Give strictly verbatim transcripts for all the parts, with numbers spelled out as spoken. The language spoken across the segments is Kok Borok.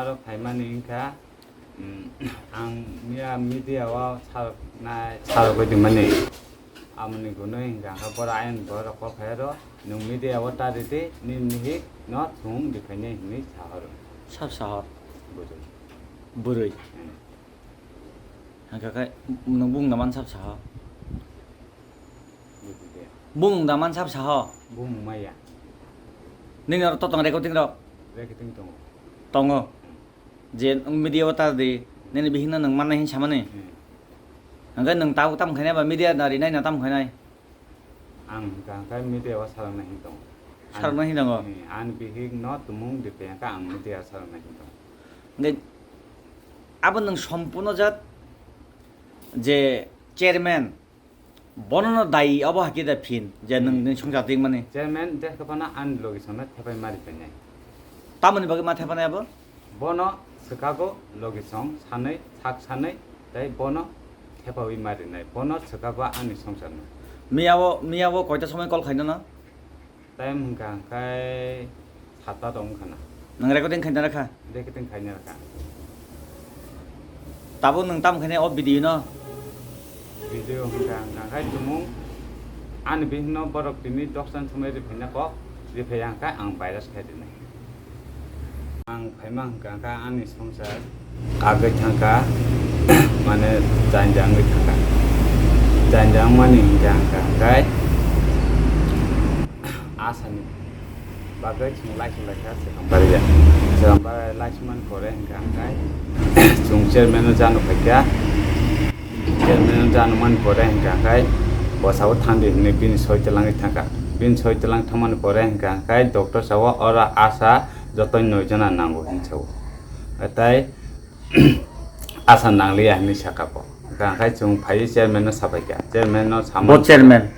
Aro phaimani wngkha, mm, ang media, media o salnai, salgwi tongmani. Amoni gunui hwnkha hwnkha borok ayang borok kok khairo, nwng media o ta ridi, nini mihik no thung riphainai hinwi sahoro. Sab sahor. Bwrwi. Bwrwi. Hmm. Hwnkha khe nwng bung naman sab saho. Bwrwi de. Bung naman sab saho. Bung maya. Nini oro totong recording rok? Recording tongo. Tongo. Hmm. Je nwng media o ta di, nini bihikno nwng mannai hin samani. Hmm. Hwnkhe nwng tabuk tamo khainai ba media na rinai na tamo khainai? Ang hwnkha hwnkhe media o saloknai hin tongo. Saloknai hin tongo? Hmm, ani bihik no tumung di phaiyangkha ang media o saloknai hin tongo. Hwnkhe abo nwng sompurno jat je chairman, bono no dayi obo hakhe da phin je nwng, hmm, nini songchar tingmani. Chairman je khe bono ani logi songno thepai mari painai. Tamoni bagwi ma thepanai abo? Bono swkago logi song sanwi, sak sanwi, tei bono thepawi marinai. Bono swkago ani songcharno. Miyao, miyao koita somoi call khainano? Time hwnkha hwnkhe satta tong wngkha na. Nwng recording khaina rakha? Recording khaina rakha. Tabuk nwng tamo khainai o video no? Video hwnkha hwnkha khe tumung ani bihikno borok tini dosan somoi riphaina kok, riphaiya hwnkhe ang virus khai rinai. Ang phaima hwnkha khe ani songchar kagwi thangkha, mane janja wngwi thangkha. Janja wngmani hwnkha hwnkha khe asani bagwi chwng laising laikha Swkang Bari ya. Swkang Bari laisingmani pore hwnkha hwnkha khe chwng chairman no jano phaikha. Chairman no jano mani pore hwnkha hwnkha khe bwsao thangdi hwnwi bini soi twlangwi thangkha. Bini soi twlang thangmani pore hwnkha hwnkha khe doctor sao oro asa jotoni noi jona nango hinwi sao. Tei asa nangliya hinwi sakha bo. Hwnkha hwnkha khe chwng phaiwi chairman no sapaikha. Chairman no samani. Bo chairman?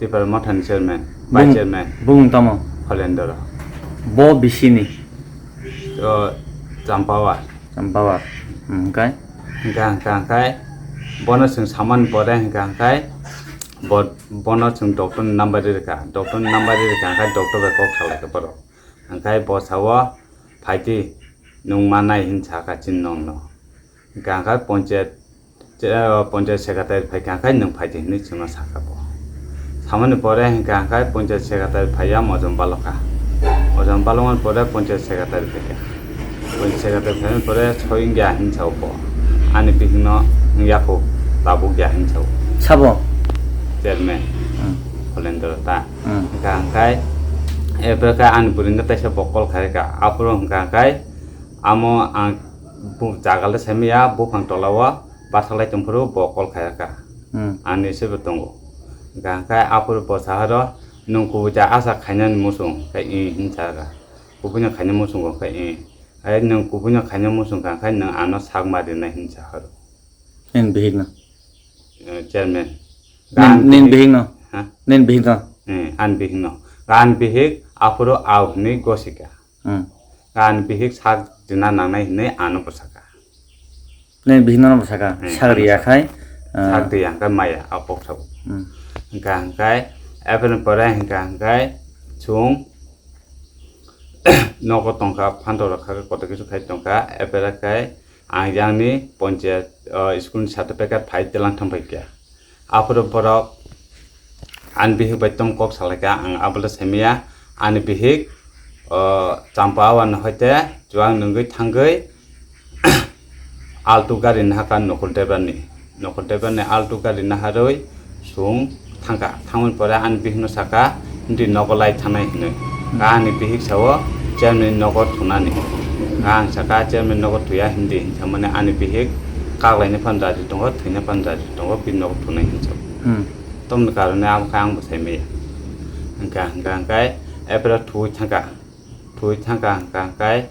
Tipra Mothani chairman, bung, vice chairman. Bung tamo? Holendra. Bo bisini? O, Champawar. Champawar. Hmm, hwnkhe? Hwnkha hwnkha hwnkhe bono chwng samani pore hwnkha hwnkhe bo, bono chwng doctor ni number ririkha. Doctor ni number ririkha hwnkhe doctor bai kok salaikha borok. Hwnkhe bo sao, "Phaidi, nwng manai," hin sakha chini nokno. Hwnkha hwnkhe ponchayat, che-, o, ponchayat secretary phaikha hwnkhe, "Nwng phaidi," hinwi chwngno sakha bo. Samani pore hwnkha hwnkhe ponchayat secretary phaiya mojom balokha. Mojom balokmani pore ponchayat secretary phaikha. Ponchayat secretary phaimani pore soi wngya hin sao bo. Ani bihikno wngya kho, tabuk ya hin sao. Sabo? Chairman. Hmm. Holendra ta. Hmm. Hwnkha hwnkhe, ebra khe ani bwrwino teisa bo call khaikha. Aphuru hwnkha hwnkhe, amo ang bu-, jaga le saimaya, buphang tola o basaklai tongphuru bo call khaikha. Hmm. Ani se bo tongo. Hwnkha hwnkhe aphuru bo saharo, "Nwng kubui ja asa khainani muchung?" Khe, "Ee," hin sakha. "Kubuino khaina muchungo?" Khe, "Ee." "Ai, nwng kubuino khaina muchung kha khe nwng ano sak ma rinai," hin sakha. Nini bihikno? Eh, chairman. Nini, nini bihikno? Ha? Nini bihikno? Eh, ani bihikno. Ani bihik aphuru au hinwi gosika. Hmm. Ani bihik sak rina nangnai hinwi ano bwsaka. Nini bihikno no bwsaka? Hmm, sak ano riya bwsaka. Khai, ah, sak riya hwnkhe maya, a pok sabo. Hmm. Hwnkha hwnkhe, eboni pore hwnkha hwnkhe, chwng nogo tongkha, phanto rok kha khe kotor kisa khai tongkha, ebere khai ang yang ni ponchayat, o, school ni certificate phai tilang thang pai kha. Aphuru borok ani bihik bai tong kok salaikha, ang abo le saimaya, ani bihik, o, Champa Awan hoite chuwang nungwi thangwi, Alto gari nahakha Nokul Debbarma ni. Nokul Debbarma ni Alto gari naharwi chwng thangkha. Thangmani pore ani bihikno sakha, "Nini nogo lai thanai," hinwi. Ani bihik sao, "Chairman ni nogo thunani." Ang sakha, "Chairman ni nogo thuya hindi," hinwi samani ani bihik kaklaina phano raji tongo, thwina phano raji tongo, bini nogo thunai hinwi sao. Hmm. Tamoni karone abo khe ang bo saimaya. Hwnkha, hwnkha, hwnkhe, ebra thuwi thangkha. Thuwi thangkha, hwnkha, hwnkhe,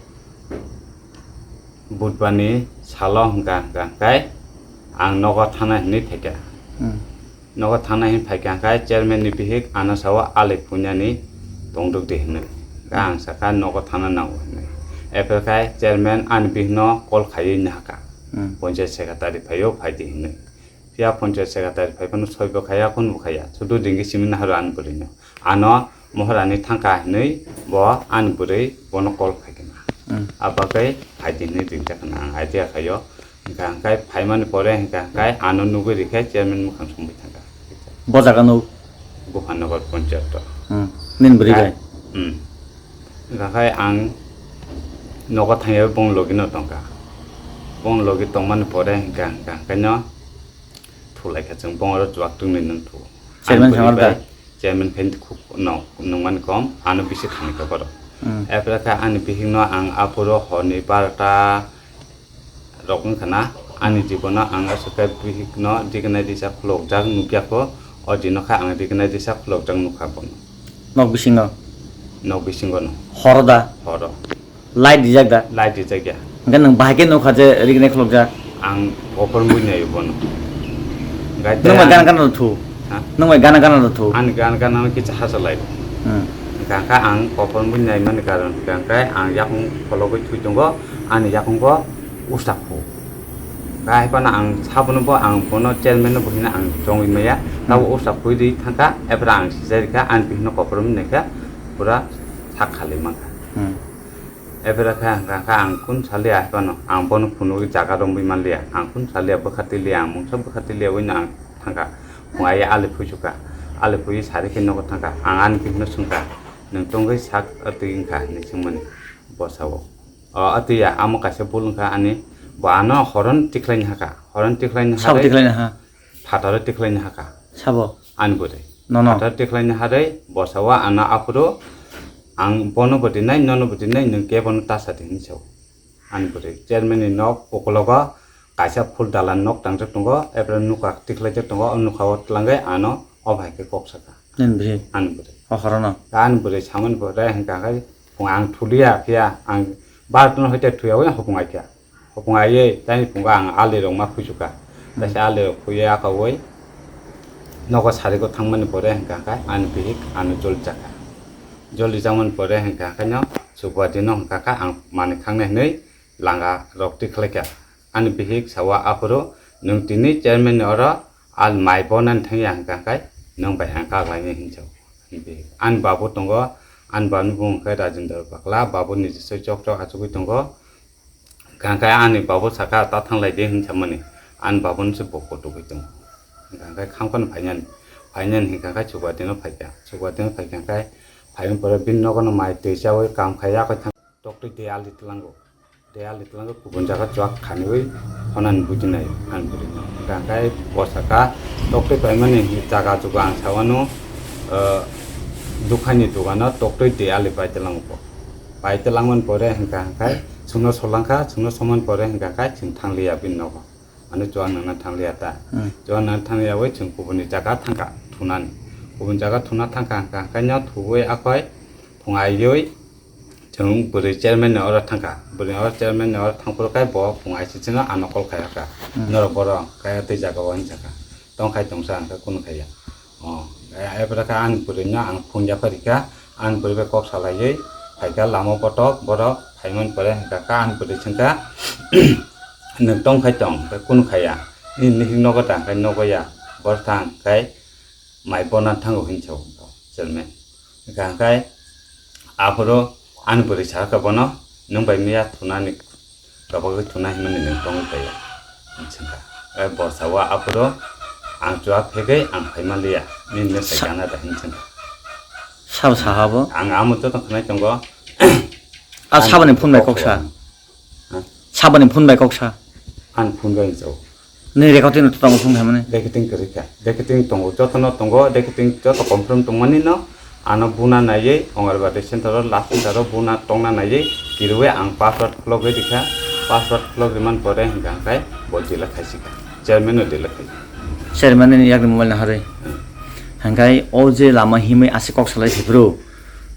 Budbar ni salo hwnkha hwnkha khe ang nogo thana hinwi phaikha. Hmm. Nogo thana hinwi phaikha khe chairman ni bihik ano sao alai puinani tongdok di hinwi. Khe ang sakha nogo thana nango hinwi. Epher khe chairman ani bihik no call khaiwi nahakha. Hmm. Ponchayat secretary phaio phaidi hinwi. Phiya ponchayat secretary phai phano soi bo khaiya, kun bo khaiya. Sudu dingki simi naharo ani bwrwi no. Ano mohor ani thangkha hinwi bo ani bwrwi bono call khai khe na. Hmm. Abo khe phaidi hinwi ringjak hwnna ang idea khaio. Hwnkha hwnkhe phaimani pore hwnkha hwnkhe ano nugwi rikhe chairman mwkhang songwi thangkha. Bo jaga nuk? Buphanagar ponchayat o. Hmm. Nini bwrwi bai? Hmm. Hwnkha khe ang nogo thangya bong logi no tongkha. Bong logi tongmani pore hwnkha hwnkha hwnkhe no thulaikha chwng bong oro chuak tungni nung thu. Chairman Ang bwrwi samar da? Bai chairman khe khuk no nungmani kom ano bisi thangkha borok. Hmm. Epre khe ani bihik no ang aphuru horni barota rok wngkha na, ani jibono ang aswk khe bihikno dignai disa khulokjak nukya kho, o dino khe ang dignai disa khulokjak nukha bono. Nok bisingo? Nok bisingono. Horo da? Horo. Light dijak da? Light dijak ya. Hwnkhe nwng bahai khe nukha je dignai khulokjak? Ang kophor mui naio bono. Nwng bai gana gana rw thu? Ha? Nwng bai gana gana rw thu? Ani gana gana no kisa hachalai. Hmm. Hwnkha khe ang kophor mui naimani karon hwnkha khe ang yakung phologwi thwi tongo, ani yakungo usak phu. Khe hai phano ang sabono bo ang bono chairman no bo hino ang chongwi maya. Tabo usak phui ri thangkha, epra ang sijai rikha, ani bihikno kophor mui naikha, pura sak khalwi mankha. Hmm. Epra khe ang kha, kha ang kun salia hai phano, ang bono phunugwi jaga romwi manliya, ang kun salia bwkha tiliya, ang mungsa bwkha tiliya wino ang thangkha. Phung ai ali phuisukha, ali phui sari khe nogo thangkha, ang ani bihikno swngkha, "Nwng tongwi sak twi wngkha?" hinwi swngmani bosao. O, atwi ya, amo kaisa bul wngkha ani, bo ano horon tikhlaini hakha, horon tikhlaini Sabo hakhe tikhlaini ha? Phataro tikhlaini hakha. Sabo? Ani bwrwi. Nono? Phataro tikhlaini harwi, bosao ano aphuru, "Ang bono bo dinai, nono bo dinai, nwng kebono ta sa di," hinwi sao. Ani bwrwi. Chairman ni nok ukologo kaisa phul dalan nok tangjak tongo, epre nukha tikhlaijak tongo, o nukha o twlangwi ano o bai khe kok sakha. Nini bwrwi? Ani bwrwi. O horono? Ani bwrwi samani pore hwnkha khe, "Phung ang thuliya phiya, ang bartano hoite thuya wi hopung aikha." Hopung aiwi tei phungo ang ali rok ma phuisukha. Taisa ali rok phuiwi akaui nogo sari go thangmani pore hwnkha khe ani bihik ano joli jakha. Joli jakmani pore hwnkha khe no Sukwati no hwnkha khe ang manwi khangnai hinwi langa rok tikhlaikha. Ani bihik sawa aphuru, "Nwng tini chairman ni oro al mai bonani thangya hwnkha khe nwng bai ang kak lainai," hinwi sao. Ani bihik. Ani babu tongo, ani babu ni bumung khe Rajendra Bakla, babu ni jisoi chok chok achugwi tongo. Hwnkha khe ani babu saka, "Ta thang lai di," hinwi samani. Ani babu no se bo kotugwi tongo. Hwnkha khe kham kheno phainani, phainani hwnkha khe Sukwati no phaikha. Sukwati no phaikha khe, phaimani pore bini nogo no mai twi chaui kam khai yakho thang. Toktwi de ali twlango. De ali twlango kubun jaga chuak khaniui honani buji nai ani bwrwi no. Hwnkha khe bo saka toktwi paimani jaga jugo ang sawano, eh, dukhani dogano toktwi de ali pai twlango bo. Pai twlangmani pore hwnkha hwnkha chwngno solangkha, chwngno somani pore hwnkha khe chwng thangliya bini nogo. Ano chuak nangna thangliya ta. Hmm. Chuak nangna thangliya bai chwng kubuni jaga thangkha thunani. Kubuni jaga thuna thangkha hwnkha hwnkha no thuwi akhoi phung aiwi chwng bwrwi chairman ni oro thangkha. Bwrwi oro chairman ni oro thangphuru khe bo phung aisisino ano call khai hakha. Hmm. Norok borok kaya tei jaga o hinjakha. Tongkhai tongsa hwnkhe kunu khaiya. O, e-, ebra khe ani bwrwino ang phone yapharikha, ani bwrwi bai kok salaiwi phaikha lama kotok, borok phaimani pore hwnkha khe ani bwrwi swngkha, "Nwng tongkhai tong, hwnkhe kunu khaiya, nini nihik nogo ta, hwnkhe nogo ya, borok thang khe mai bona thango," hinwi sao chairman. Hwnkha hwnkhe aphuru ani bwrwi sakha bono, "Nwng bai miya thunani?" Kabagwi thuna himani nwng tongwi paiya, hinwi swngkha. Ai borsa o aphuru ang chuak phegwi ang phai manliya, nini no sai Sa- gana da hinwi swngkha. Sabo saha bo? Ang amo joto khwnai tongo. A saboni phone bai kok sa. Ha? Saboni phone bai kok sa. Ang phone bai chao. Nini recording no tamo phone hamani. Recording kwrwi kha. Recording tongo, joto no tongo, recording joto confirm tongmani no. Ano buna naiwi Anganwadi center o last center o buna tongna naiwi kirui ang password khulogwi rikha. Password khulogwi man pore hwnkha hwnkhe bo jila khaisika. Chairman no jila khai. Chairman ni yakni mobile naharwi. Hmm. Hwnkhe o je lama himwi aswk kok salai sibru,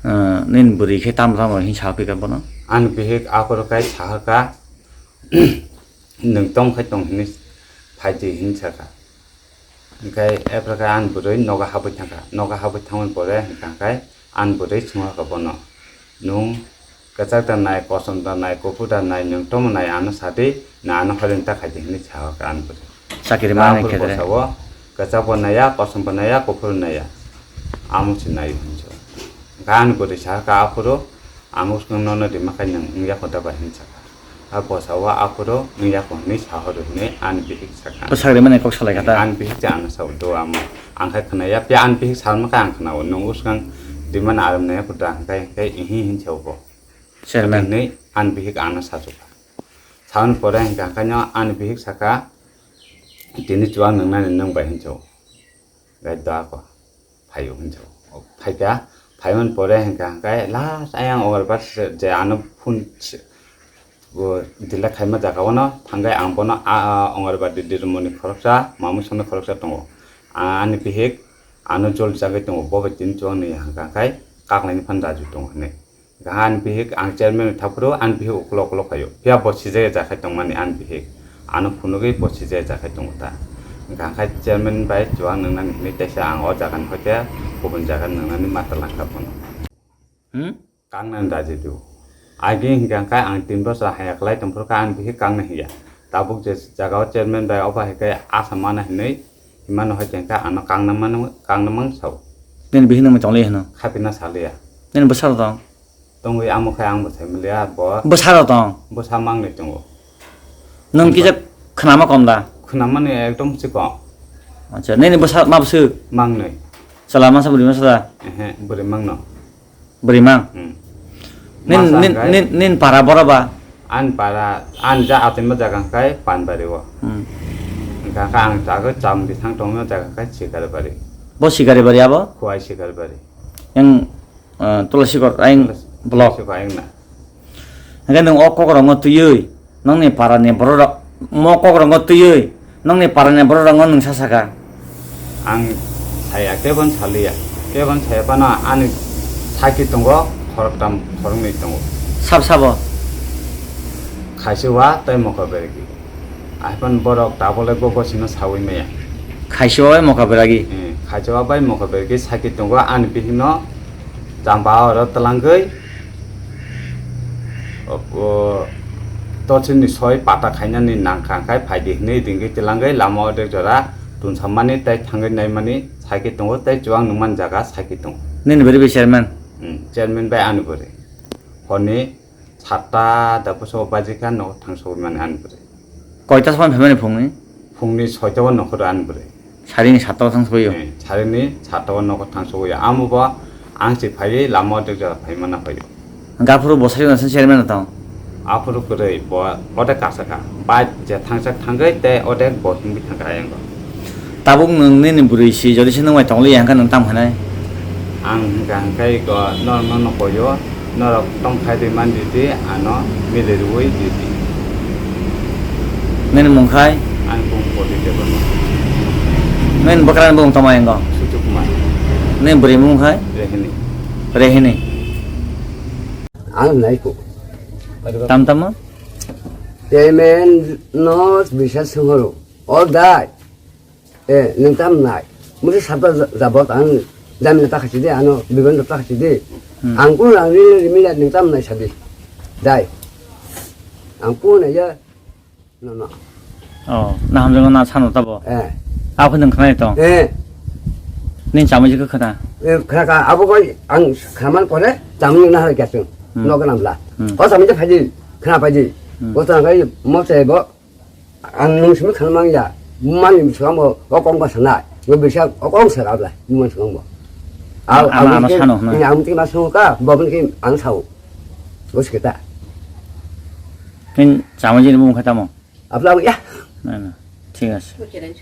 uh, nini bwrwi khe tamo tamo hin sa phika bono? Ani bihik aphuru khai sahaka. Nwng tong khai tong hinwi phai di hinwi sakha. Hwnkhe epra khe ani bwrwi nogo habwi thangkha. Nogo habwi thangmani pore hwnkha khe ani bwrwi swngkha bono, "Nwng kwchak da nai, kosom da nai, kuphur da nai, nwng tongmo nai ano sa di, na ano horing ta khai di," hinwi sakha ani bwrwi. Chakiri manai khe de. Aphuru bosao kwchak bo naiya, kosom bo naiya, kuphur bo naiya. Amo se nai hinwi sa. Hwnkhe ani bwrwi sakha aphuru, Ang uskang nono rima khai nwng wngya kho da bai hinwi sakha. A bwsa o aphuru wngya kho hinwi sahoro hinwi ani bihik sakha. Bwsak rimani kok salai kha ta? Ani bihik se ano sao do amo. Ang khai khwnaya, phiya ani bihik salma khe ang khwnao. Nwng uskang rimani aram naiya kho da, hwnkhe, hwnkhe ihi hin sao bo. Chairman. Hinwi ani bihik ano sachukha. Saoni pore hwnkhe hwnkhe no ani bihik sakha, "Tini chuwak nwngnani nwng bai," hinwi sao. Gai da ko phaio hinwi sao. Phaikha, phaimani pore hwnkhe hwnkhe last ayang Anganwadi je ano phone se-, bo delete khaima jaga o no thangwi ang bono, a, a, Anganwadi dirmoni khoroksa, mamung songni khoroksa tongo. A, ani bihik ano jol chagwi tongo, bo bai tini chuwak nwngnai hwnkha hwnkhe kaklaini phano raji tongo hinwi. Hwnkha ani bihik ang chairman bai thaphuru ani bihik ukulok ukulok phaio. Phiya bo sijaya jakhai tongmani ani bihik. Ano phunugwi bo sijaya jakhai tongo ta. Hwnkha hwnkhe chairman bai chuwak nwngnani hinwi teisa ang o jaga ni hoite kubun jaga nwngnani mata langkha bono. Hmm? Kangnani raji do. Agi hwnkha hwnkhe ang tin bosor haya khlai tongphuru kha ani bihik kangna hiya. Tabuk je jaga o chairman bai obo hai khe asa mana hinwi himano hai khe ano kangna mano, kangna mang sao. Nini bihik nang tongli hino? Khapina saliya. Nini bwsarok tong? Tongwi amo khai ang bwsai maliya bo. Bwsarok tong? Bwsa mangnwi tongo. Nwng kisa khwnama kom da? Khwnamani ekdom se kom. Acha, nini bwsa ma bwswk? Mangnwi. Chwla masa bwrwi masa da? Ehe, bwrwi mangno. Bwrwi mang? Hmm. Nin, masa nin, hwnkhe nin, nin para bora ba? Ani para, ani ja atwima jaga hwnkhe Panbari o. Hmm. Hwnkha khe ang jaga Chamdi thang tongma jaga hwnkhe Sikaribari. Bo Sikaribari abo? Khowai Sikaribari. Yang, eh, Tulasikot ayang Tulas-, block. Tulasiko ayang na. Hwnkhe nwng o kokrokno twiwi, nokni parani bororok, mo kokrokno twiwi, nokni parani bororokno nwng sa sakha. Ang saya kebon saliya, kebon saya phano ani saki tongo khoroktam khoroknwi tongo. Sab sabo? Khaisiwa tei Mokabergi. Aphano borok tabole go gosino sawi maya. Khaisiwa bai Mokabergi? Eh, Khaisiwa bai Mokabergi saki tongo ani bihikno. Chamba oro twlangwi, o, o, tochini soi pata khainani nangkha, hwnkhe phaidi hinwi ringwi twlangwi lama odek jora tunsamani tei thangwi naimani saki tongo tei chuwak nungmani jaga saki tongo. Nini bwrwi bai chairman? Hmm, chairman bai ani bwrwi. Horni satta da bwskango bajikha nogo thangsogwi mani ani bwrwi. Koita sokmani phaimani phungni? Phungni soita o nokhoro ani bwrwi. Sarini satta o thang sogwi o? Eh, sarini satta o nogo thang sogwi o. Amo bo ang se phaiwi lama o dek jora phaimana phaio. Gaphuru bo sayo nasa chairman no tong? Aphuru kwrwi bo ode kasaka. Bai je thangsa thangwi tei ode bo himwi thangkha ayang bo. Tabuk nwng nini bwrwi si, jodi se nwng bai tongli ya, hwnkhe nwng tamo hinai? Ang hwnkha hwnkhe go norok no, no koyo, norok tongthai rwi man di di, ano milwi rwi di di. Nini mung khai? Ani bung Bodi Debbarma. Nini bwkrani bung tamo yango? Suju Kumar. Nini bwrwi mung khai? Rehini. Rehini. Ang nai ko. Tam tamo? Chairman no bisa sungoro. All die. Eh, nwng tam nai. Musi sabta ja-, jabot ang jamina ta khachi di, ano bibanda ta khachi di. Hmm. Ang kun ang ri ri mila nwng tam nai sadi. Dai. Ang kun ya. No, no. Oh, na hamjang na sano tabo. Eh. Ako nwng khnai tong. Eh. Nin chamai jikho khna. Eh, khna ka abo koi ang khaman pore chamai na har kya tung. Hmm. No ka namla. Hmm. O chamai je phaji, khna phaji. Hmm. O ta kai mo se bo. Ang nung simi khan mang ya, mani swkang bo o kong ba sana, bo bisa o kong sa abla, mani swkang bo. Ang, ang, ang ano sano hwnwi. Ang tini ma song ka, bo bini ki ang sao. Bo sikita. Nin chamai jini bumung kha tamo? Abla ya. Na, na. Thik ase.